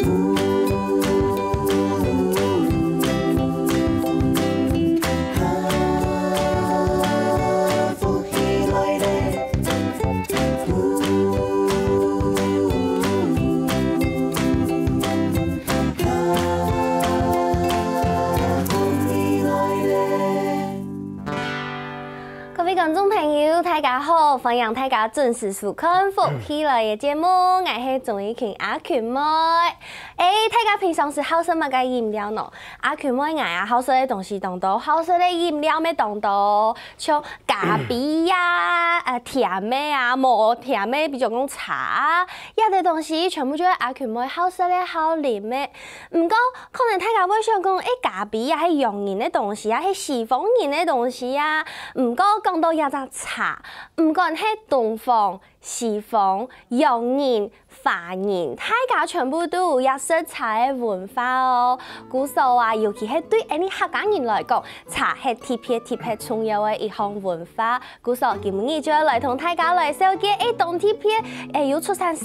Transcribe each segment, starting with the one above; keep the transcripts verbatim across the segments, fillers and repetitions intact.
各位觀眾朋友，大家好！歡迎大家準時收看《福氣來了》節目，𠊎係鍾怡群阿群妹。欸，大家平常時好食麼个飲料呢？阿群妹𠊎啊，好食个東西當多，好食个飲料乜當多，像咖啡啊、呃，甜个啊、無甜个，比如講茶啊，這兜東西全部就係阿群妹好食个、好啉个。 毋過，可能大家會想講，欸，咖啡啊係洋人个東西啊，係西方人个東西啊。毋過講到這隻茶，毋管係東方、西方、洋人、華人，大家全部都有這食茶个文化哦。故所啊，尤其係對𠊎俚客家人來講，茶係特別特別重要个一項文化。 故所今晡日就愛來同大家來紹介一當特別，欸，有出產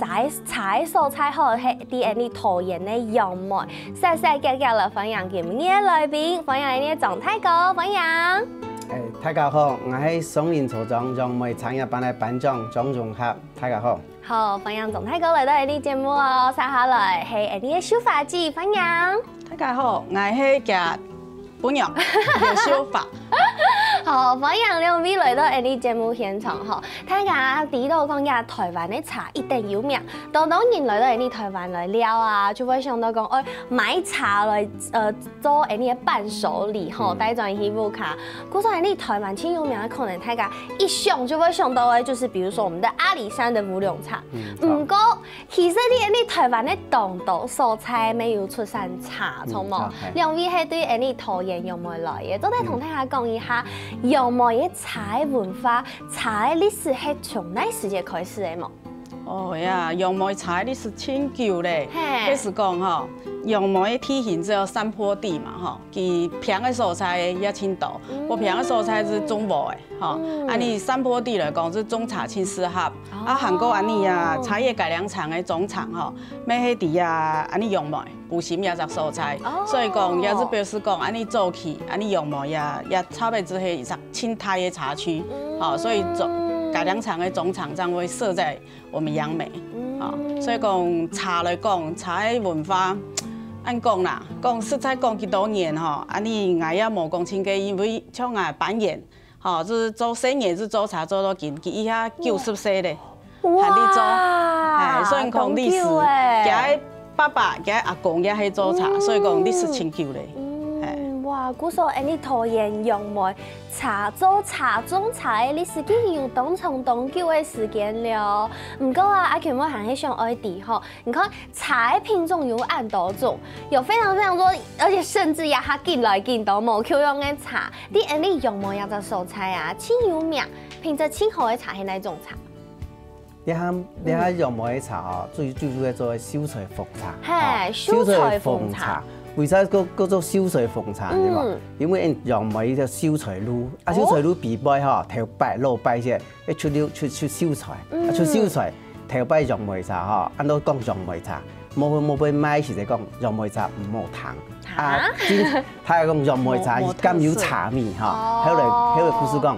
茶个所在吼，係在𠊎俚桃園个楊梅。煞煞遽遽來歡迎今晡日个來賓，歡迎𠊎俚个張大哥，歡迎。欸，大家好，𠊎係松林茶莊楊梅茶葉班个班長張榮合，大家好。好，歡迎張大哥來到𠊎俚節目哦。接下來係𠊎俚个秀華姊，歡迎。大家好，𠊎係厥 餔娘，劉秀華。好，歡迎兩位來到𠊎俚節目現場吼。大家知道講這臺灣个茶一等有名，當多人來到𠊎俚臺灣來尞啊，就會想到講，哦，買茶來，呃，做𠊎俚个伴手禮吼，帶轉去屋下。故所𠊎俚臺灣盡有名个，可能大家一想就會想到个，就是比如說我們的阿里山的烏龍茶。毋過 其實你，你臺灣个當多所在乜有出產茶，著無？兩位係對𠊎俚桃園楊梅來个，做得同大家講一下，楊梅个茶个文化、茶个歷史係從哪時節開始个無？哦呀，楊梅茶个歷史盡久咧。係。該係講吼，楊梅个地形只有山坡地嘛吼，佢平个所在也盡多，無平个所在係種無个。 吼，恁仔山坡地來講，係種茶盡適合。啊，還過恁仔啊，茶葉改良場个種場吼，乜係在啊，恁仔楊梅、埔心這隻所在。所以講，也係表示講，恁仔早期，恁仔楊梅啊，也差不多係一隻盡大个茶區。吼，所以種，改良場个種場正會設在我們楊梅。啊，所以講茶來講，茶个文化，恁講啦，講實在講幾多年吼，恁仔𠊎也無講盡个，因為像𠊎扮演 吼，就係做生意，就做茶做到今，佢這下九十歲咧，還在做。哇，欸，所以講歷史，當久欸。佢个爸爸、佢个阿公也係做茶，所以講歷史盡久咧。欸。嗯，哇，故所恁仔桃園楊梅茶做茶、種茶个歷史，竟然有當長當久个時間了。毋過啊，阿群妹還係想愛知吼， 你看，茶个品種有恁多種，有非常非常多，而且甚至這下緊來緊多無共樣个茶。在𠊎俚楊梅這隻所在啊，盡有名，品質盡好个茶係哪種茶？這下，這下楊梅个茶哦，最，最主要做秀才紅茶。嘿，哦，秀才紅茶。秀才紅茶。為啥个，个做秀才紅茶，對無？嗯。因為楊梅个秀才露，啊，哦。秀才露必備吼，頭擺、老擺些， 會出溜，出，出秀才，啊，出秀才，頭擺楊梅茶吼，恁樣講楊梅茶，無，無分賣時節講楊梅茶毋好聽。啊，啊？真，大家講楊梅茶，無，無糖水。敢有茶味吼？哦。後來，後來故事講，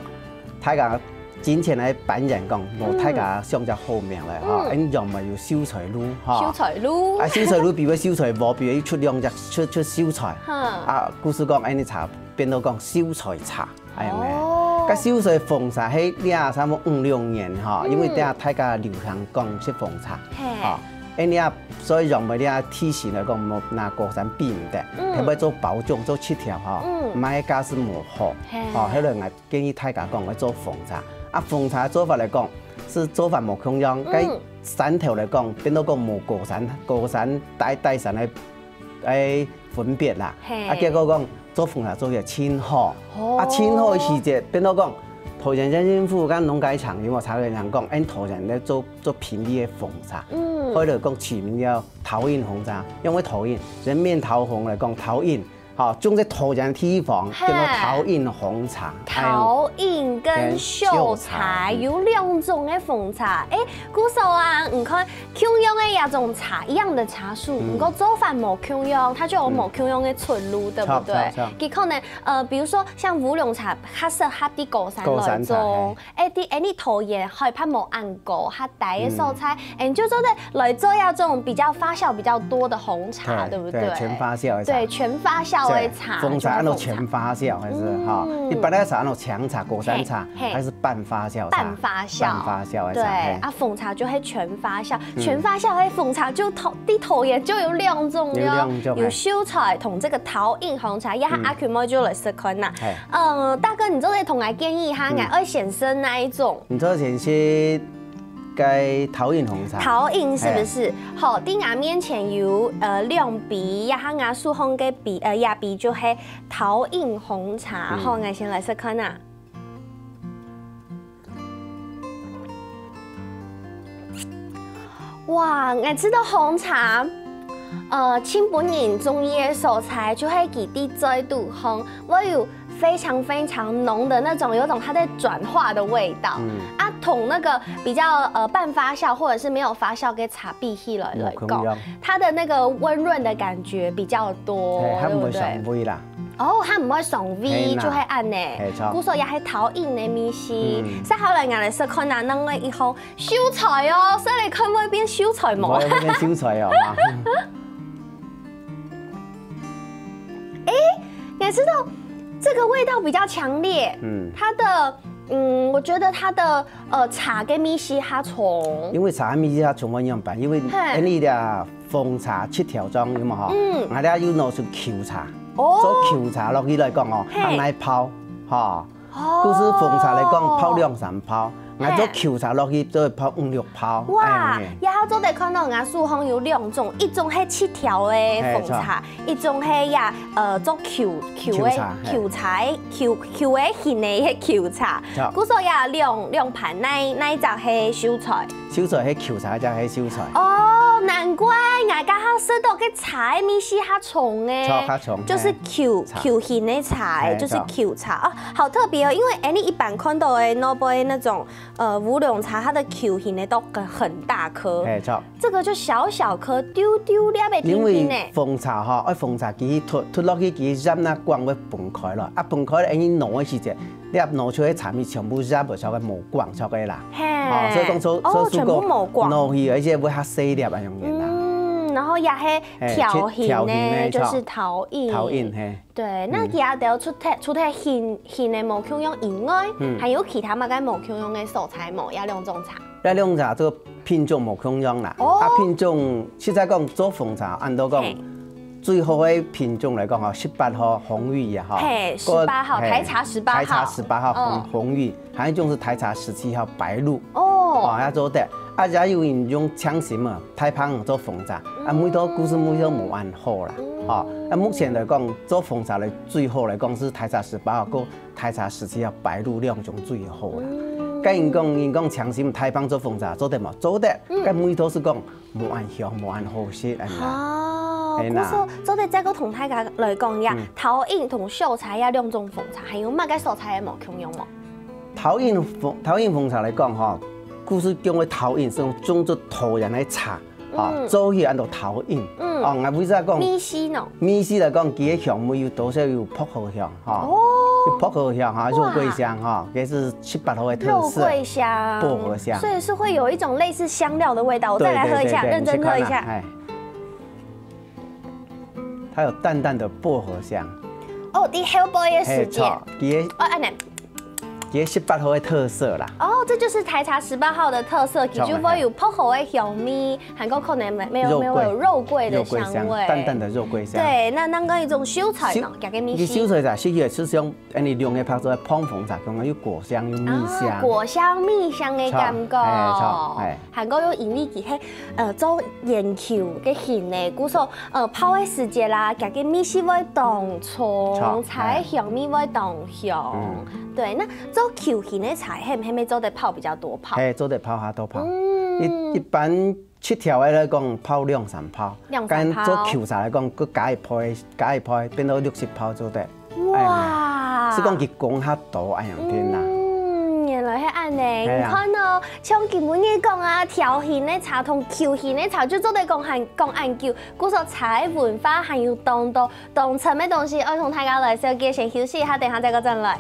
大家真正个扮演講，無大家想隻好名來吼，嗯。因楊梅有秀才露吼。秀才露。啊，秀才露比較秀才無，比較出兩隻，出，出秀才。哈。啊，故事講，恁樣茶變到講秀才茶。 哎呀，哦。該秀才紅茶係這差不多五六年吼，嗯。因為這大家流行講食紅茶，嘿。吼，哎，這所以用个這地形來講，無拿高山比毋得，嗯。特別做包種、做七條吼，嗯。賣个價是無好，嘿。吼，後來𠊎建議大家講愛做紅茶。啊，紅茶做法來講，係做法無共樣，嗯。該山頭來講，變到講無高山，高山帶，帶山个，哎， 分別啦。嘿。啊，結果講做紅茶做个盡好。哦。啊，盡好个時節，變到講，桃園縣政府跟農改場有無查个人講，俺桃園咧做，做平地个紅茶。嗯。後來講取名叫桃園紅茶，因為桃園，人面桃紅來講，桃園，吼，種在桃園个地方，嘿。叫做桃蔭紅茶。桃蔭跟秀才，秀才，嗯。有兩種个紅茶。欸，故所啊，你看，共樣个這種茶，一樣的茶樹，嗯。毋過做法無共樣，它就有無共樣个出路，嗯。對不對？著，著，著。佢可能，呃，比如說像烏龍茶，較適合在高山來種。高山茶，嘿。 欸，在，欸，你桃園海拔無恁高，較低个所在，嗯。欸，你就做得來做這種比較發酵比較多的紅茶，對，對不對？對，全發酵个茶。對，全發酵个茶，對，紅茶安到全發酵，還是，嗯。哈，一般个茶安到強茶、高山茶，嘿，嘿。還是半發酵茶？半發酵。半發酵个茶，對，嘿。啊，紅茶就係全發酵，嗯。全發酵个紅茶就桃，在桃園就有兩種喲，有兩種，有秀才同這個桃蔭紅茶，也，嗯。阿群妹就來試看啦。嘿。 呃，大哥，你做得同𠊎建議哈，嗯。𠊎愛先試哪一種？你做得先試該桃蔭紅茶。桃蔭是不是？嘿。好，在𠊎面前有，呃，兩杯，這下𠊎手項个杯，呃，這杯就係桃蔭紅茶，嗯。好，𠊎先來試看啊。 哇，𠊎知道紅茶，呃，盡分人中意个所在，就係佢在嘴肚項，會有非常非常濃的那種，有種它在轉化的味道。嗯。啊，同那個比較，呃，半發酵或者是沒有發酵个茶比起來，來講，無共樣。它的那個溫潤的感覺比較多，嘿，它毋會傷胃啦。對不對？哦，它毋會傷胃，嘿啦。就係恁呢。嘿，著。故所也係桃蔭个味緒。嗯。接下來，𠊎來試看啊，另外一項 秀才哦，試來看會變秀才無？毋會，會變秀才哦，哈。欸，你知道這個味道比較強烈，嗯。它的，嗯，我覺得它的，呃，茶个味緒較重。因為茶个味緒較重，仰般？因為，嘿。𠊎俚這紅茶七條莊有無吼？嗯。𠊎俚有拿出蕎茶，哦。做蕎茶落去來講哦，嘿。還愛泡，吼。 哦。故所紅茶來講，泡兩三泡，嘿。𠊎做蕎茶落去，做泡五六泡。哇，哎。也好做得看到𠊎手項有兩種，一種係七條个紅茶，嘿，著。一種係呀，呃，做蕎，蕎个，蕎茶，嘿。蕎茶，蕎，蕎个形个蕎茶。著。故所也兩，兩盤，哪，哪一隻係秀才？ 秀才係蕎茶，還係秀才？哦，難怪𠊎剛剛試到个茶个味緒較重欸，著，較重，就是蕎，嘿。蕎形个茶欸，嘿，就是蕎茶啊，好特別哦。因為欸，你一般看到的那杯那種，呃，烏龍茶，它的蕎形的都很，很大顆，嘿，著。這個就小小顆，丟丟粒个，因為甜甜呢。紅茶吼，愛紅茶佢去脫，脫落去佢葉那梗會分開了，啊，分開了，欸，你拿个時節， 你拿出个茶葉全部葉會著个無梗著个啦。嘿。哦，所以講，所，哦，所以講，全部無梗。拿去，而且會較細粒啊，樣个啦。嗯，然後也係嘿，條形呢，條形呢，就是著。桃蔭。桃蔭，嘿。對，那嗯。其他的除忒，除忒形，形的無共樣以外，嗯。還有其他麼个無共樣的所在無？這兩種茶。這兩種茶，這個品種無共樣啦。哦。啊，品種，實在講，做紅茶，按照講，嘿。 最好个品種來講吼，十八號紅玉啊，吼。嘿，十八號，嘿，台茶十八號。台茶十八號紅，嗯。紅玉，還有一種係台茶十七號白露。哦。哦，也做得。啊，也有人用青心啊，大棚做紅茶，啊，嗯。味道故所味道無恁好啦。嗯。哦，啊，目前來講，做紅茶來最好來講係台茶十八號，佮台茶十七號白露兩種最好啦。嗯。該人講，人講青心大棚做紅茶，做得無？做得。嗯。該味道係講， 無恁香，無恁好食，恁樣。哦，嘿吶。故所做得再過同大家來講一下，嗯。桃蔭同秀才這兩種紅茶，還有麼个所在个無共樣無？桃蔭紅，桃蔭紅茶來講吼，故所講个桃蔭係用種做桃園个茶，吼，嗯。做起安到桃蔭。嗯。哦，𠊎為啥講？味緒呢？味緒來講，佢个香味有多少有薄荷香。 哈，哦。有薄荷香哈，哇。肉桂香哈，這是十八號个特色。肉桂香，薄荷香。所以是會有一種類似香料的味道。我再來喝一下，對，對，對，認真喝一下。你去看啊，哎。它有淡淡的薄荷香。哦，在後背个時節。嘿，著，佢个，哦，恁呢。佢个十八號个特色啦。哦，這就是台茶十八號的特色，其實會有薄荷的香味，著，嘿。還有可能沒，沒有，肉桂，沒有，有肉桂的香味。肉桂香，淡淡的肉桂香。對，那，那個一種秀才呢，著，佢个味緒。佢秀才茶，秀才係像 恁呢兩個拍做个膨風茶，講有果香有蜜香。啊，果香蜜香个感覺。著，嘿，著，嘿。還過又因為佢係，呃，做圓球个形呢，故所，呃，泡个時節啦，佢个味緒會當重，著，茶个香味會當香。嘿。嗯。對，那做球形个茶，係毋係做得泡比較多泡？嘿，做得泡較多泡。嗯。一，一般七條个來講泡兩三泡，兩三泡。跟做Q茶來講，佮加一泡，加一泡，變到六七泡做得。哇！係講佢講較多恁樣定啦。嗯，原來係恁呢。係啊。你看哦，像今晡日講啊，條形个茶同球形个茶就做得講恁，講恁久。故所茶个文化還有當多，當深个東西，愛同大家來紹介，先休息一下，等下再過轉來。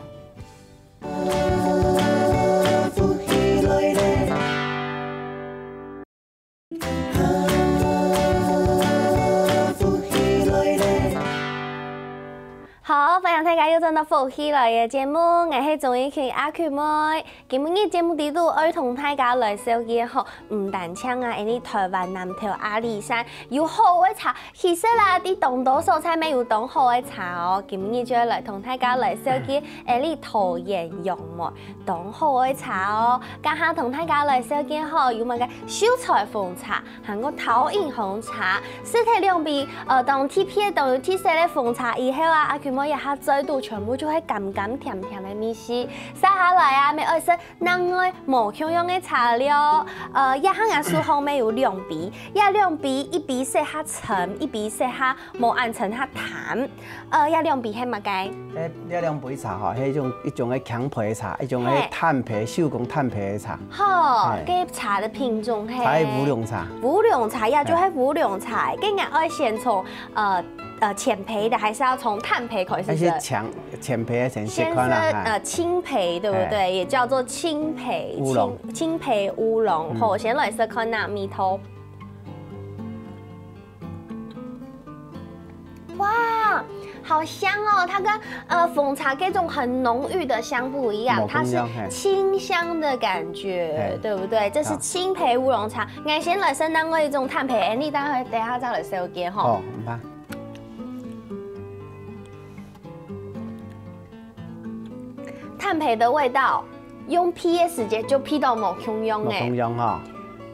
好，歡迎大家又轉到福氣來了節目，𠊎係鍾意群阿群妹。今晡日節目裡肚愛同大家來紹介吼，毋單淨啊，𠊎俚臺灣南投阿里山有好个茶，其實啦，在當多所在乜有當好个茶哦。今晡日就愛來同大家來紹介，𠊎俚桃園楊梅當好个茶哦。這下同大家來紹介吼，有麼个秀才紅茶， 還過桃園紅茶，食忒兩杯，呃，當特別當有特色个紅茶以後啊，阿群妹這下嘴肚全部就係甘甘甜甜个味緒。續下來啊，乜愛食另外無共樣个茶了。呃，這下𠊎手項乜有兩杯，這兩杯一杯食較澹，一杯食較無恁澹較淡。 呃，這兩杯係麼个？誒，這兩杯茶吼，係一種，一種个菁培茶，一種个炭培，手工炭培个茶。好，嘿。該茶个品種係？茶係烏龍茶。烏龍茶，也就係烏龍茶。該𠊎愛先從，呃，呃，淺焙个，還係愛從炭焙開始食？還係淺，淺焙个先試看啦，先食，哈。呃，菁焙，對不對？嘿。也叫做菁焙，烏龍。菁，菁焙烏龍。嗯。好，先來試看哪味道。 哇，好香哦！它跟，呃，紅茶這種很濃郁的香不一樣，無共樣，它是清香的感覺，嘿。對不對？這是菁焙烏龍茶。好。𠊎先來試另外一種炭焙，誒，你等下，等下再來紹介吼。好，毋怕。 炭焙个味道，用焙个時節就焙到無共樣誒。無共樣吼。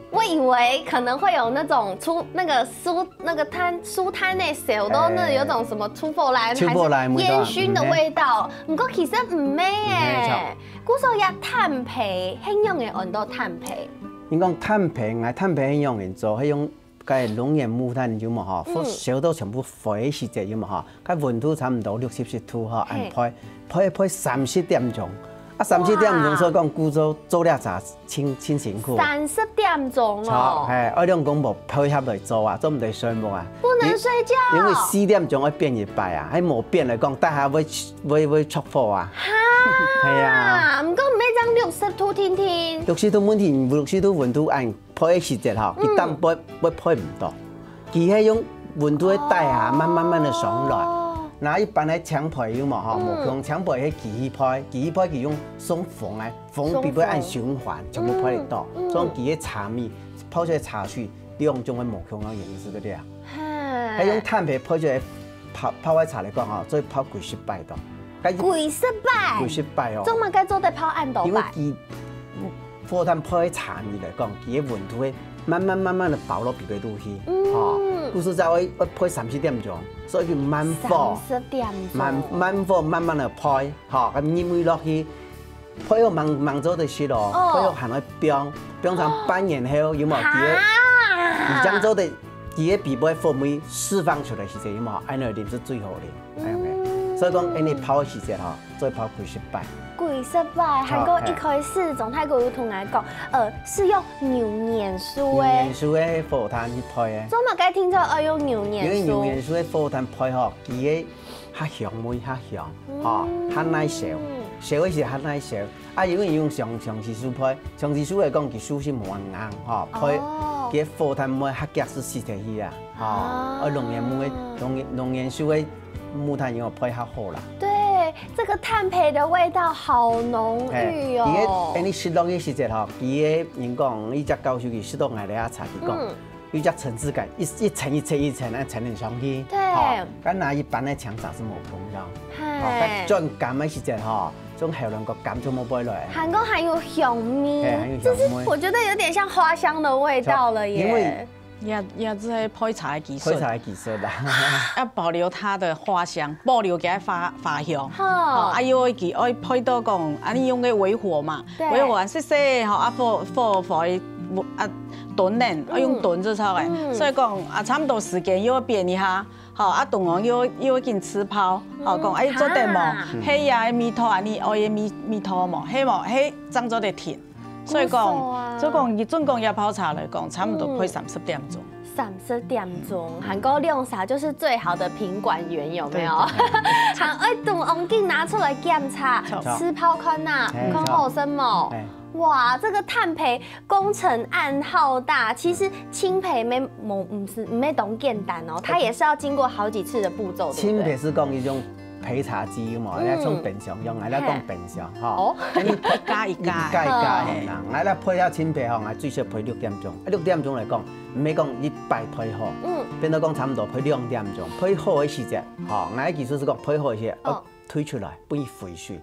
我以為可能會有那種出，那個酥，那個炭，酥炭个燒到那有種什麼臭火瀾，哎。臭火瀾味道，還是煙燻的味道。嗯，嘿。毋過其實毋係誒。毋係，著。故所這炭焙，係仰會安到炭焙？你講炭焙，𠊎炭焙係仰會做，係用 該龍眼木炭有無吼，嗯。燒到全部灰時節有無吼，該溫度差毋多六七十度吼，嘿。恁焙，焙焙三四點鐘。啊，三四點鐘，哇。所以講，故所做這茶真，真辛苦。三四點鐘哦。著，嘿，愛兩公婆配合來做啊，做毋得睡目啊。不能睡覺。因，因為四點鐘愛變一擺啊，還無變來講，等下會，會，會著火啊。哈，係啊。毋過毋係這樣六十度定定。六十度問題，六十度溫度恁 焙个時節吼，嗯。佢當焙，會焙毋到。佢係用溫度个底下，哦。慢慢慢慢地上來。那一般个淺焙有無吼？嗯。無像淺焙係機器焙，機器焙佢用送風个，風比會恁循環，循環。全部焙得到。嗯，嗯。所以佢个茶味，泡出來茶水，兩種个無共樣个顏色个了。嘿。還用炭焙焙出來泡，泡个茶來講吼，做得泡幾十擺到。該一，幾十擺？幾十擺哦。做麼个做得泡恁多擺？因為佢 火炭焙个茶味來講，佢个溫度會慢慢慢慢地包落鼻背肚去，嗯。吼，故所才會，會焙三四點鐘，所以佢慢火，三四點鐘。慢，慢火慢慢地焙，吼，咁入味落去，焙好吂，吂做得食咯，哦。焙好還愛冰，冰成半年後，有無？佢个，哈。佢正做得，佢个鼻背風味釋放出來時節，有無？恁樣啉係最好个。 哎，OK。嗯。所以講，恁樣泡个時節吼，做得泡幾十擺。幾十擺，著，還過一開始鍾大哥有同𠊎講，嘿。呃，係用牛眼樹个。牛眼樹个火炭去焙个。做麼个聽著愛用牛眼樹？因為牛眼樹个火炭焙吼，佢个較香味較香，吼，嗯。較耐燒，燒个時較耐燒。 啊，因為用相，相思樹焙，相思樹來講，佢樹係無恁硬，吼，焙，哦。佢个火炭毋會較遽就死忒去啊，吼。哦。啊，龍眼木个，龍眼，龍眼樹个木炭用焙較好啦。對，這個炭焙的味道好濃郁哦。嘿，佢个，恁樣食落去時節吼，佢个人講，一隻教授佢食到𠊎這茶，佢講，嗯。 有隻層次感，一，一層一層一層，恁層層上去。對。吼，跟那一般个菁茶係無共樣。嘿。吼，該轉甘个時節吼，種喉嚨个甘就無會來。還過還有香味，嘿，還有香味。這是我覺得有點像花香的味道了耶。因為也，也係焙茶个技術。焙茶个技術啦。要保留它的花香，保留佢个花，花香。好。吼，啊，又愛佢愛焙到講，啊，你用个微火嘛，對。微火啊，細細吼，啊，火，火，火，啊，燉呢，愛用燉製作个。所以講啊，差毋多時間又愛煸一下，吼，啊，燉好又又緊試泡，吼，講哎做得無？係啊，味道啊，你愛个味味道無？係無？係正做得停。所以講，所以講，以準講一泡茶來講，差毋多配三十點鐘。三十點鐘，還過兩儕就是最好的品管員，有沒有？還愛燉好緊拿出來檢查，試泡看吶，看好食無？哇，這個炭焙工程恁浩大，其實清焙沒無毋是沒當簡單哦，它也是要經過好幾次的步驟，對不對？清焙係講一種焙茶機嘛，嗯，像冰箱一樣，來講冰箱哈。哦，你加一加，一加一加，係啦，來配下清焙吼，來最少配六點鐘，啊，六點鐘來講，毋係講一擺配好，嗯，變到講差毋多配兩點鐘，配好个時節，吼，𠊎个技術係講配好个時節，哦，推出來，分佢回水。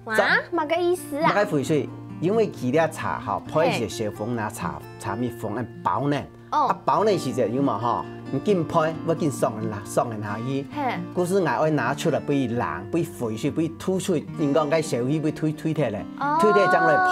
哇，麼个意思啊？麼个回水？因為佢這茶吼，配一些小風拿茶，茶蜜蜂恁包呢。哦，啊，包呢時節有無吼？你緊配，會緊送人啦，送人下去。嘿，故事𠊎愛拿出來，分佢冷，分佢回水，分佢吐水，人講該小氣分佢退退忒咧，哦，退忒正來配，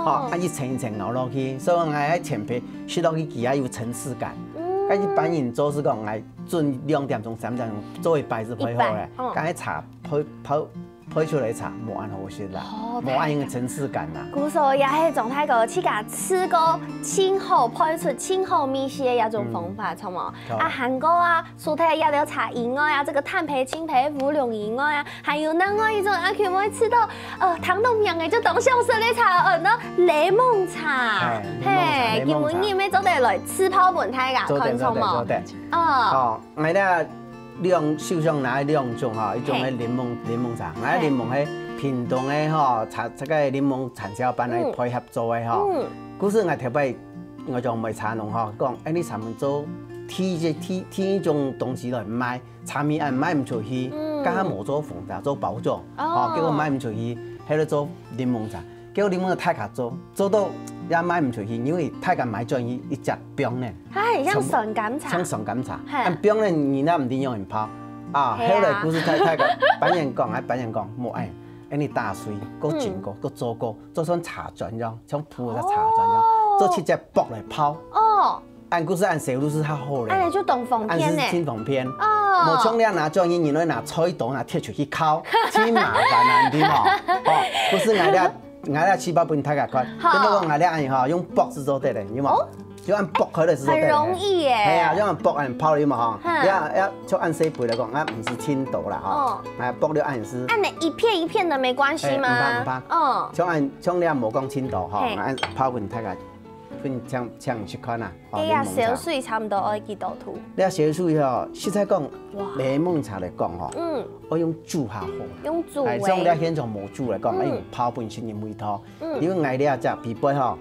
吼，啊，一層一層熬落去，所以𠊎愛淺焙，食落去佢也有層次感。嗯，該一般人做係講，𠊎準兩點鐘、三點鐘做一擺係配好咧，一擺，嗯，該茶配配 配出來茶無恁好食啦，哦，無恁有層次感啦。故所也係總太哥自家試過盡好配出盡好味緒个一種方法，著無？啊，還過啊，除忒這兜茶以外啊，這個炭焙、清焙、烏龍以外啊，還有另外一種啊，佢會試到，呃，聽到名个就當想食个茶，呃，那檸檬茶，嘿，今晡日乜做得來試泡分大家看，著無？做得，做得。哦，𠊎這 兩手上拿兩種吼，一種係檸檬檸檬茶，𠊎檸檬係屏東个吼，產這個檸檬產銷班來配合做个吼。故事𠊎頭擺𠊎種賣茶農吼，講，哎，你專門做提一提提一種東西來賣，茶米恁賣毋出去，剛好無做紅茶，做包裝，吼，結果賣毋出去，係來做檸檬茶。 結果你問大家做，做到也賣毋出去，因為大家買轉去一隻冰呢。哎，像酸柑茶。像酸柑茶，嘿，啊冰呢，你那毋知樣人泡啊。係啊。後來故事太太个，別人講，啊別人講，無愛，哎，你打碎，過浸過，過做過，做成茶磚樣，像鋪个茶磚樣，做七隻薄來泡。哦， 恁故事恁小路係較好咧。哎，就當方便呢。恁係真方便。哦，無像你拿轉去，你愛拿菜刀拿鐵錘去敲，真麻煩啊，你知無？哦，故事𠊎這𠊎這試泡分大家看，好，等於講𠊎這恁樣吼，用剝係做得咧，有無？哦，就恁剝開來係做得咧。很容易耶。係啊，就恁剝恁泡，有無吼？哈，要要像恁細杯來講，啊毋係盡多啦吼，哦，啊剝了恁係。恁呢一片一片的沒關係嗎？哎，毋怕毋怕。哦，像恁像你也無講盡多吼，嘿，啊泡分大家 分請請你食看啊。哦，哎呀，檸檬茶。燒水差不多愛幾多度？你啊燒水吼，實在講，哇，檸檬茶來講吼，嗯，愛用煮較好。用煮个。哎，像你現場無煮來講，嗯，愛用泡本身的味道。嗯，因為𠊎這隻枇杷吼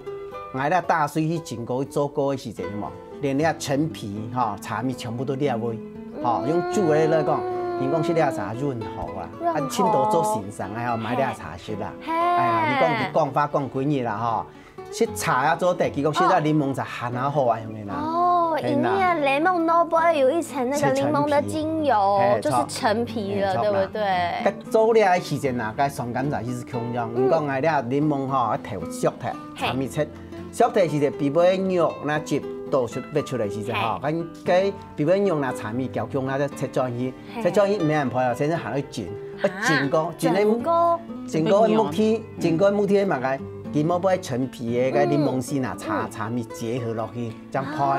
，𠊎這打水去浸過去做過个時節嘛，連這陳皮吼、茶米全部都落去。吼，用煮个來講，人講食這茶潤喉啊，潤喉。啊，盡多做先生啊，吼，買這茶食啦。嘿。哎呀，你講講話講幾日啦吼， 食茶也做得，佢講食這檸檬茶還較好啊，係毋係啦？哦，係啦。因為啊，檸檬內背有一層那個檸檬的精油，嘿，就是陳皮了，著。對不對？嘿，著啦。該做這个時間啊，該酸柑茶其實共樣，嗯，你講啊，這檸檬吼，愛頭削忒，嘿，茶米切，削忒時節，枇杷肉那汁倒出，挖出來時節吼，嘿，該該 比如講用拿茶米攪攪啊，再切轉去，嘿，切轉去毋免恁快哦，先先還愛浸，啊，愛浸過，浸个浸過，浸過木屐，浸過木屐嘛該，佢莫不愛陳皮个，該檸檬心啊，茶，嗯，茶米結合落去，這樣泡，啊，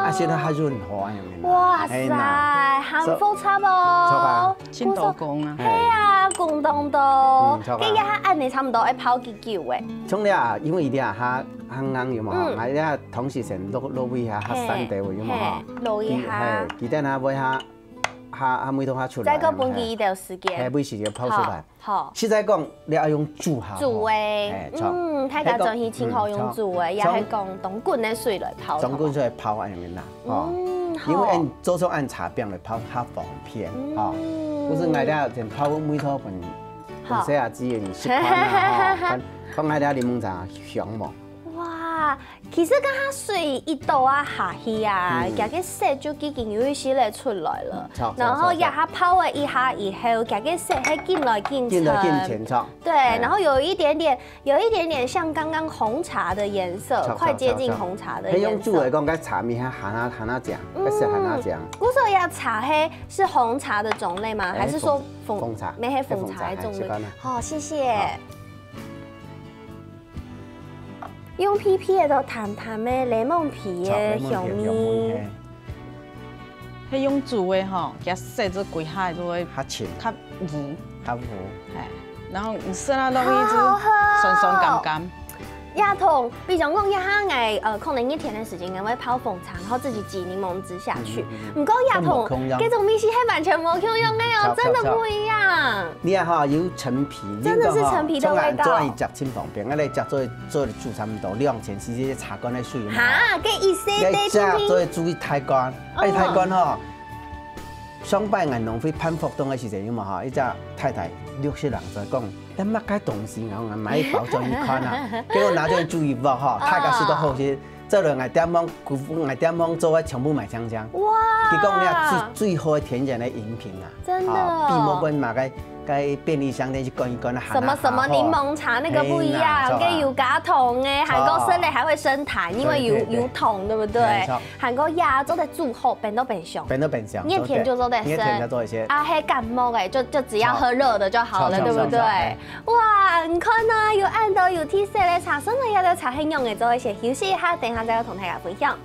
啊，先讓它潤滑，有沒有？哇塞，嘿吶，還複雜哦。著啊。真多工啊。嘿啊，工當多。嗯，著啊。該也恁呢差不多愛泡幾久誒？像你啊，因為你啊，較較硬有無？嗯。啊，你啊，同時先落落位下，較散掉有無？嘿，落位下。嘿，佢等下會下 下下味道下出來。再過分佢一點時間。嘿，分時間泡出來。好，好。實在講，你愛用煮下吼。煮个，嘿，著。嗯，大家轉去盡好用煮个，嗯，也係講當滾个水來泡，當滾水來泡恁樣啦，吼。嗯，好。因為恁做出恁茶餅來泡較方便，吼。嗯。故所𠊎這先泡味道分，分細阿姊你食看啊，吼。看看𠊎這檸檬茶香無？ 哇，其實該下水一倒啊下去啊，嗯。佢个色就已經有一息仔出來了。嗯，著，然後這下泡了一下以後，佢个色係緊來緊沉。緊來緊沉，著。對，哎。然後有一點點，有一點點像剛剛紅茶的顏色，著，快接近紅茶的顏色。著，著，著。係用煮來講，該茶味還，還較，還較強，嗯。該色還較強。故所這茶係，是紅茶的種類嗎？哎，還是說紅，紅茶，紅茶的種類？哎，紅茶，哎，係恁樣啊。好，謝謝。好。 用鼻鼻仔都淡淡个檸檬皮个香味。著，檸檬皮个香味，嘿。係用煮个吼，佢色就歸下就會較深。較烏。較烏。嘿，然後你食落去就好好喝哦。酸酸甘甘。這同，比如講這下𠊎，呃，可能熱天个時間，𠊎會泡紅茶，然後自己擠檸檬汁下去。嗯，嗯，嗯。毋過這同，這無共樣。這種味緒係完全無共樣个哦，嗯，著，真的不一樣。著，著。你看吼，有陳皮，真的是陳皮的味道。你看吼，像𠊎做一隻青 方便，𠊎來食做，做煮差毋多兩千C C个茶罐个水嘛。哈，該一細塊，𠊎食做煮一大罐，哦。哎，大罐吼，上擺𠊎農會辦活動个時節有無吼，一隻太太六十零歲講，哎，麼个東西啊，𠊎買一包轉去看啊，結果拿轉去煮一包吼，哦。大家食到好勢，做了𠊎店項，𠊎店項做个全部賣淨淨。哇！佢講你看最，最好个天然个飲品啊。 真的哦。啊，比無分買个，該便利商店去灌一灌啊，什麼什麼檸檬茶那個不一樣，還較好喝。嘿啦，著啊。該有加糖欸，還過生个還會生痰，因為有，著，著，著。有糖，對不對？沒錯。還過呀，做得煮好，冰都冰箱。冰都冰箱，熱天就做得食。熱天就做得食。啊，還感冒欸，就，就只要喝熱的就好了，著，對不對？著，著，著，嘿。哇，你看啊，有恁多有特色个茶，所以這个茶係仰仔做得食，休息一下，等一下再來同大家分享。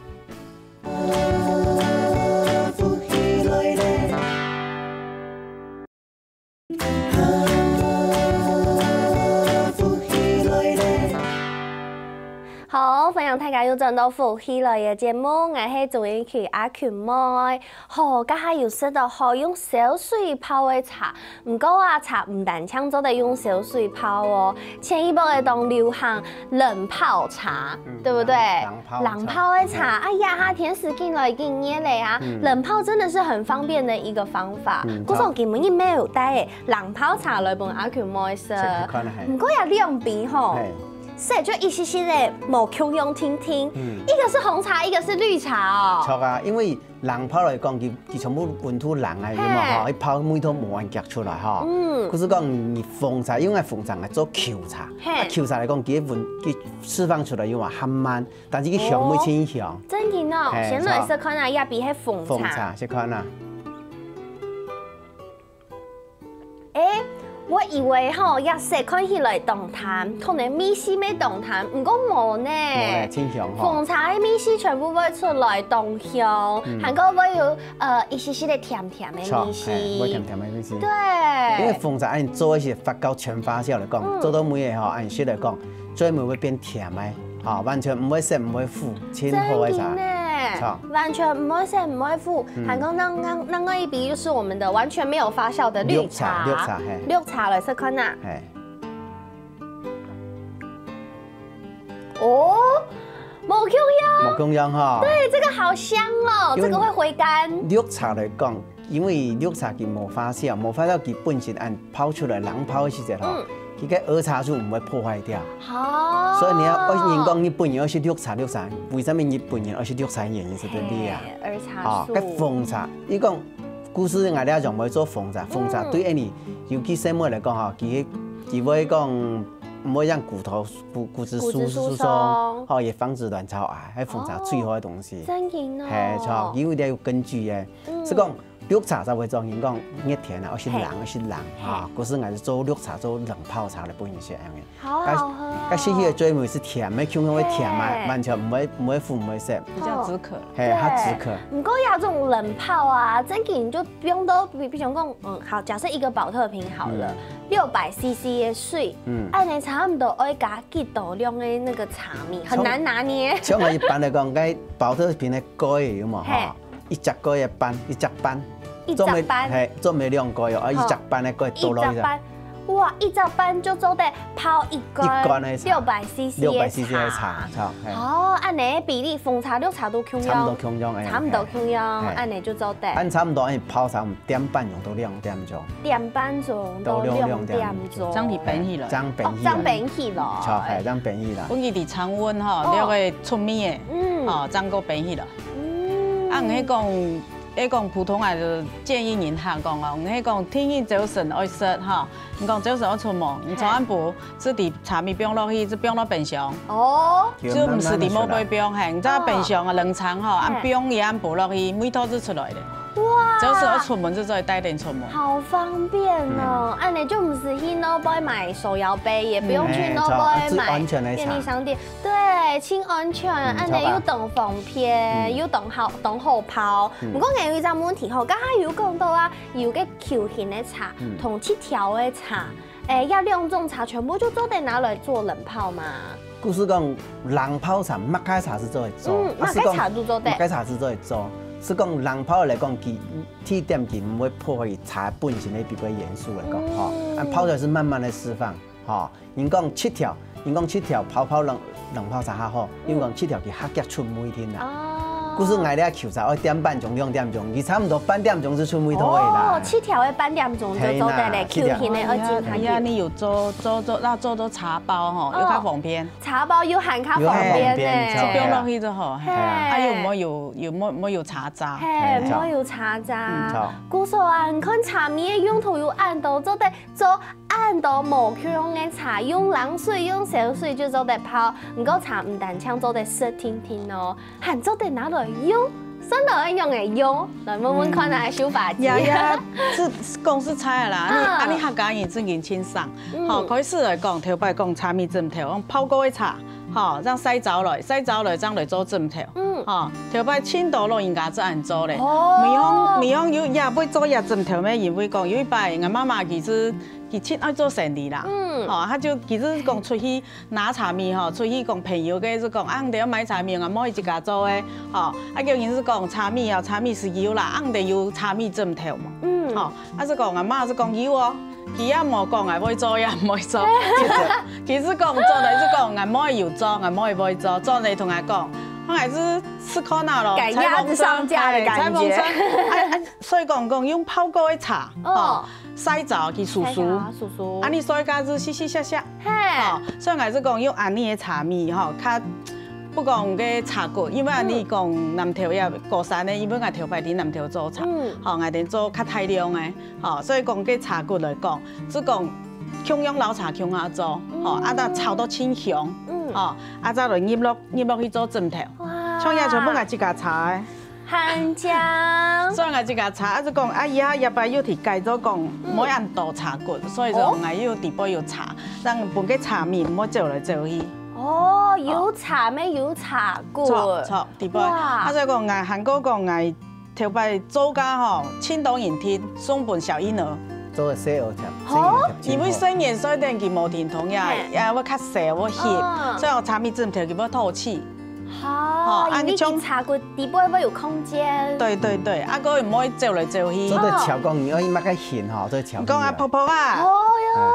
好，歡迎大家又轉到福氣來了節目，𠊎係鍾英曲阿群妹。好，這下又食到好用燒水泡个茶， 毋過啊，茶毋單淨做得用燒水泡哦，前一擺仔當流行冷泡茶，嗯，對不對？冷，冷泡茶。冷泡个茶，哎呀，夏天時緊來緊熱了啊，嗯。冷泡真的是很方便的一個方法。嗯，故所今晡日乜有帶冷泡茶來分阿群妹食。試試看啊，嘿。毋過這兩杯吼，嘿。色就一息息仔無共樣定定，嗯。一個是紅茶，一個是綠茶哦。著啊，因為 冷泡來講，佢，佢全部溫度冷啊，有無吼？嘿。佢泡味道無恁遽出來吼。嗯。故所講你紅茶，因為紅茶愛做薅茶，嘿。啊，薅茶來講，佢个溫，佢釋放出來有無較慢，但是佢香味真香。哦，真个哦，嘿，先來試看啊，這杯係紅茶。紅茶，試看啊。 欸，𠊎以為吼，這色看起來當淡，可能味緒乜當淡，毋過無呢。無呢，真香吼。紅茶个味緒全部會出來，當香，嗯。還過會有，呃，一息息个甜甜个味緒。著，嘿，會甜甜个味緒。對。因為紅茶恁做一息發酵全發酵來講，嗯。做到尾仔吼，恁食來講，最尾會變甜个。 吼，完全毋會澀，毋會苦，真好个茶。真个呢，著。完全毋會澀，毋會苦。嗯。還過另，另，另外一杯就是我們的完全沒有發酵的綠茶。綠茶，綠茶，嘿。綠茶來試看啊。嘿。哦，無共樣。無共樣吼。對，這個好香哦，因為這個會回甘。綠茶來講， 因為綠茶佢無發酵，無發酵佢本身恁泡出來，冷泡个時節吼，嗯。佢个兒茶素毋會破壞掉。哦。所以你愛，人講日本人愛食綠茶，綠茶，為什麼日本人愛食綠茶？原因係在這啊。嘿，兒茶素。哦，該紅茶，佢講，故所𠊎這種會做紅茶，紅茶對恁呢，嗯。尤其細妹來講吼，佢，佢會講，毋會讓骨頭，骨，骨質疏，骨質疏鬆。疏鬆，吼，也防止卵巢癌，該紅茶最好个東西。哦，真个哦。嘿，著，因為這有根據个。嗯。係講， 綠茶才會做，人講熱天啊，愛食冷，嘿。愛食冷，哈，嘿。故所𠊎係做綠茶，做冷泡茶來分人食恁樣。好好喝哦。該，該細細个嘴味係甜个，香香个甜嘛，嘿。完全毋會，毋會苦，毋會澀。比較止渴。嘿，較止渴。對。毋過這種冷泡啊，真个就放到，比，比如講，嗯，好，假設一個寶特瓶好了，嗯。六百C C个水，嗯。恁呢差毋多愛加幾多量个那個茶米，很難拿捏。像，像𠊎一般來講，該寶特瓶个蓋有無，嘿。哈？ 一隻蓋个半，一隻半。一隻半。做毋得，嘿，做毋得兩蓋哦，啊，好。一隻半个蓋倒落去。一隻半。哇，一隻粄就做得泡一罐一罐个茶，六百C C个六百C C个茶，茶，嘿。哦，恁呢比例紅茶、綠茶都共樣，差毋多共樣，哎，差毋多共樣，嘿。恁呢就做得。恁差毋多，恁泡差毋多點半鐘到兩點鐘。點半鐘到兩點鐘。到兩點鐘。正去冰起來。正冰起來。哦，正冰起來。著，嘿，正冰起來。阮佢佇常溫吼，哦。了个出味个，嗯。哦，正過冰起來。嗯。啊，你講，你講普通啊，就建議人客講哦，你講天氣早晨愛食吼， 你講朝晨愛出門，你早暗晡，係。就佇茶米放落去，就放落冰箱。哦。就毋使佇某杯放，係，你知冰箱啊，冷藏吼，啊，係。放一暗晡落去，味道就出來了。哇。朝晨愛出門就做得帶等出門。好方便哦，嗯。恁呢就毋使去外背買手搖杯，也不用去外背買便利商店。嗯。哎，著，啊，最安全个茶。對，盡安全，嗯，恁呢又當方便，著吧？嗯。又當好，當好泡。嗯。毋過，𠊎有一隻問題吼，剛剛有講到啊，有个球形个茶，嗯。同直條个茶， 欸，這兩種茶全部就做得拿來做冷泡嗎？故所講，冷泡茶，麼个茶就做得做，嗯，啊，係講，麼个茶都做得。麼个茶就做得做，係講冷泡來講，佢，第一點佢毋會破壞茶本身个必要元素來講，吼，嗯。啊，泡出來係慢慢个釋放，吼。人講直條，人講直條泡泡冷，冷泡茶較好， 因為講直條佢較遽出味添啦。哦。故所𠊎這球茶愛點半鐘、兩點鐘，佢差毋多半點鐘就出味道个啦。哦，直條个半點鐘就做得咧，嘿啦，球形个愛真較久。哎呀，你有做，做，做，那做做茶包吼，哦。又較方便。茶包又還較方便呢。又較方便，就放落去就好，嘿。嘿。啊，又毋會有，又毋會，毋會有茶渣。嘿，嘿，毋會有茶渣。嗯，著。故所啊，你看茶米个用途有恁多，做得做 恁多無共樣个茶，用冷水、用燒水就做得泡。毋過茶毋單淨做得食定定哦，還做得拿來用，算到愛仰仔用，來問問看啊，秀華姊。呀呀，係講實在个啦，啊你，嗯。啊你客家人正經盡省。嗯。吼，開始來講，頭擺講茶米枕頭，用泡過个茶，吼，正曬燥來，曬燥來正來做枕頭。嗯。吼，頭擺盡多老人家正恁做咧。哦。毋係講，毋係講有也會做這枕頭咩？因為講有一擺，𠊎媽媽其實 佢盡愛做生理啦。嗯。吼，佢就其實講出去拿茶米吼，出去講朋友个就講，啊，你兜愛買茶米，𠊎妹自家做个，吼，啊，叫人就講茶米啊，茶米係有啦，啊，你兜有茶米枕頭無？嗯。吼，啊，就講，𠊎媽就講有哦，佢也無講𠊎會做，也毋會做，其實，其實講做來就講，𠊎妹有做，𠊎妹會做，做來同𠊎講，𠊎就試看啊咯，趕鴨子上架的感覺。採訪，採訪，哎，哎，所以講，講用泡過个茶，哦。吼， 曬燥佢酥酥。曬燥酥酥。啊，你曬甲就濕濕削削。嘿。吼，所以𠊎係講用恁呢个茶米吼，較毋講个茶骨，因為恁呢講南投也高山个，因為𠊎頭擺佇南投做茶，嗯。吼，𠊎等做較大量个，吼，所以講个茶骨來講，就講共樣撈茶共下做，吼，嗯。啊，等炒到盡香，嗯。吼，啊，再來入落，入落去做枕頭。哇。像這全部𠊎自家炒个。 還靚。所以𠊎自家炒，啊，就講，啊，以後也擺又提改做講，嗯。毋好恁多茶骨，所以說哦。𠊎又底背有茶，讓分个茶米毋好走來走去。哦，有茶咩有茶骨。著，著，底背。哇。啊，所以講，𠊎還過講，𠊎頭擺做家吼，盡多人聽，送分小嬰兒。做个細兒貼，哦。細嬰兒貼，因為細人所以等佢無停動呀，嘿。也會較細，會翕，哦。所以𠊎茶米枕頭佢會透氣。 哦，哦，啊，因為你像佢茶骨底背會有空間。對，對，對，啊，佢毋會走來走去。做得調講，你愛麼个形吼，做得調。你講啊，婆婆啊，哦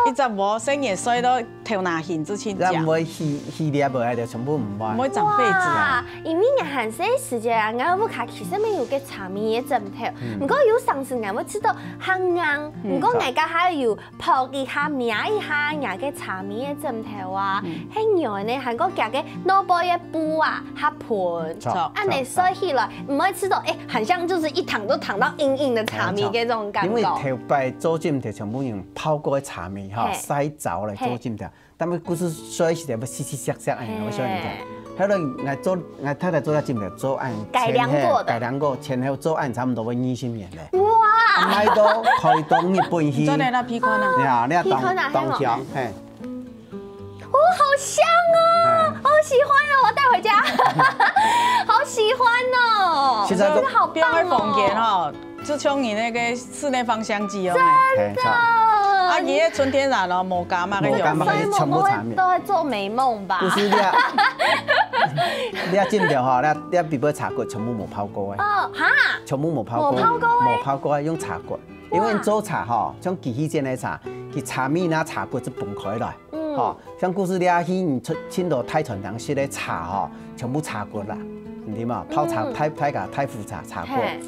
喲。一隻無細人睡到頭那形之前講。咱毋會去，去掠無，就全部毋會。毋會長輩子啊。哇，因為𠊎還細時節啊，𠊎屋下其實乜有个茶米个枕頭，嗯。毋過有常時𠊎會試著較硬，嗯。毋過𠊎家下有 泡一下，摸一下，若个茶米个枕頭啊，嗯。係軟呢，還過佢个外背个布啊，較蓬。著，恁呢睡起來，毋會試著，欸，好像就是一躺就躺到硬硬的茶米，著，這種感覺。因為頭擺做枕頭全部用泡過个茶米吼，嘿。曬燥來做枕頭，嘿。但係故所睡起來會濕濕削削，哎呀，嘿。𠊎想你看。 後來𠊎做，𠊎太太做了枕頭，做恁改良過的。前後，改良過，前後做恁差毋多會二十年咧。哇！啊，賣到開到日本去。你做得啦，皮款啊。呀，你也當，皮款啊，當香，嘿。哦，好香哦，嘿。好喜歡哦，我帶回家。好喜歡哦，現在都這個好棒哦。放在房間哦。 就像你那個室內芳香劑哦。真的。嘿，著。啊，佢个純天然哦，無加麼个藥。無加麼个，全部茶米。都在做美夢吧？毋係啦，你這枕頭吼，你，你底背茶骨全部無泡過个。哦，哈？全部無泡過。無泡過个？無泡過个，用茶骨。因為做茶吼，像機器煎个茶，佢茶米啦、茶骨就分開來。嗯。吼，像故事裡啊，去你出，盡多大餐廳食个茶吼，全部茶骨啦，你知無？泡茶，嗯。大，大家大壺茶，茶骨。嘿。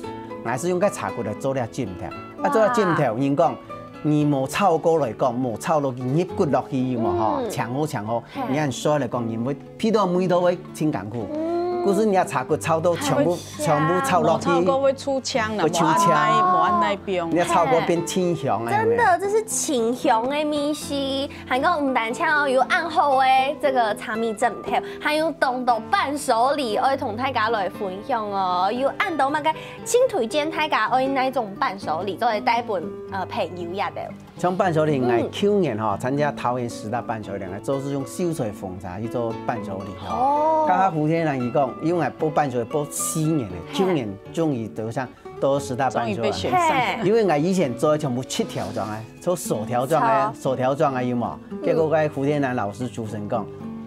𠊎係用該茶骨來做了浸頭。啊，做了浸頭，哦。人講，你無炒過來講，無炒落去，入骨落去有無吼？嗯。強好強好，嘿。你按說來講，人會鼻到味道會盡艱苦。嗯。故事你愛茶骨炒到全部，還會香，全部炒落去。無炒過會出腔啦，會出腔。無恁耐，無恁耐冰。你愛炒過變清香啊，嘿。有沒有？真的，這是清香的味緒。還講毋單淨哦，有恁好个這個茶米枕頭，還有當多伴手禮愛同大家來分享哦。有恁多麼个盡推薦大家愛哪種伴手禮，做得帶分，呃，朋友也得。 像伴手禮，嗯。𠊎舊年吼，參加桃園十大伴手禮，𠊎做係用秀才紅茶去做伴手禮吼。哦。剛剛胡天蘭佢講，因為𠊎報伴手禮報四年了，嘿。舊年終於得上，得十大伴手禮。終於被選上。嘿。因為𠊎以前做个全部七條裝啊，做手條裝啊，手條裝啊有無？嗯。結果該胡天蘭老師主持人講，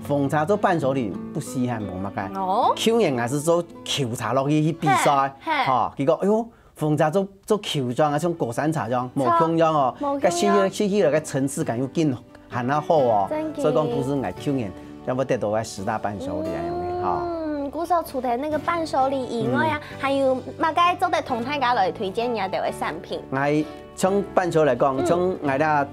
紅茶做伴手禮不稀罕，無麼个。哦。舊年𠊎係做球茶落去，去比賽，嘿，嘿。吼，結果，哎喲， 紅茶做，做球裝啊，像高山茶裝，無共樣哦。無共樣。該食起，食起來个層次感又更還較好哦。真个。所以講，故事𠊎舊年，要不得到个十大伴手禮恁樣个，吼。嗯，故事除了那個伴手禮以外啊，嗯。還有麼个做得同大家來推薦你个產品？𠊎像伴手來講，嗯。像𠊎這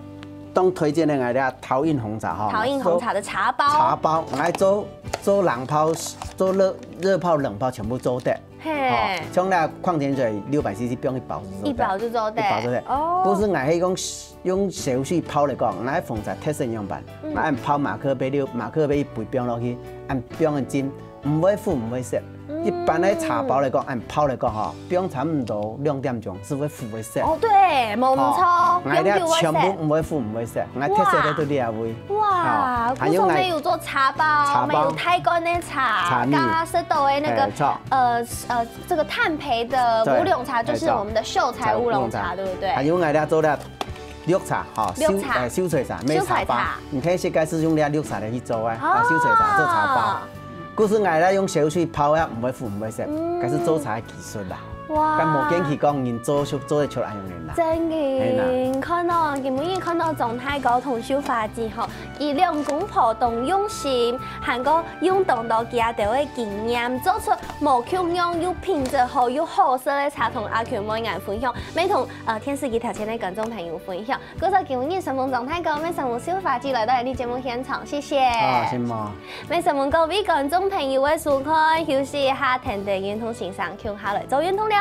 當推薦个𠊎這桃蔭紅茶吼。桃蔭紅茶的茶包。茶包，𠊎做，做冷泡，做熱，熱泡、冷泡全部做得。 嘿。吼，像該礦泉水六百C C放一包就做得。一包就做得。一包就做得。哦。故事𠊎係講用燒水泡來講，𠊎紅茶特色樣般，嗯。𠊎恁泡馬克杯六，馬克杯一杯放落去，恁放恁浸，毋會苦毋會澀。嗯。一般个茶包來講，恁泡來講吼，放差毋多兩點鐘，係會苦會澀。哦，對，無毋著，吼，𠊎這全部毋會苦毋會澀，𠊎特色在這位。哇。哇，吼，還有𠊎故事𠊎有做茶包，茶包。𠊎有大罐个茶，茶米。剛剛食到个那個，嘿，著。呃，呃， 這個炭焙的烏龍茶就是我們的秀才烏龍茶，嘿，著。嘿，著，烏龍茶。對不對？還有𠊎這做了綠茶，吼，綠茶。秀，呃，秀才茶，買茶包。秀才茶。你看，這個係用這綠茶來去做啊，啊，哦。秀才茶做茶包。故事𠊎這用燒水泡啊，毋會苦，毋會澀，嗯。該係做茶个技術啦。哇。該無見佢講，人做出，做得出恁樣个啦。真个，嘿啦。看到，今晡日看到鍾大哥同秀華姊吼，佢兩公婆當用心，還過用當多佢兜个經驗，做出 無共樣又品質好又好食个茶同阿群妹仔分享，乜同，呃，電視機頭前个觀眾朋友分享。故所今日承蒙鍾大哥，乜承蒙秀華姊來到𠊎等節目現場，謝謝。好，承蒙。乜承蒙各位觀眾朋友个收看，休息一下，跈等運動先生共下來做運動了。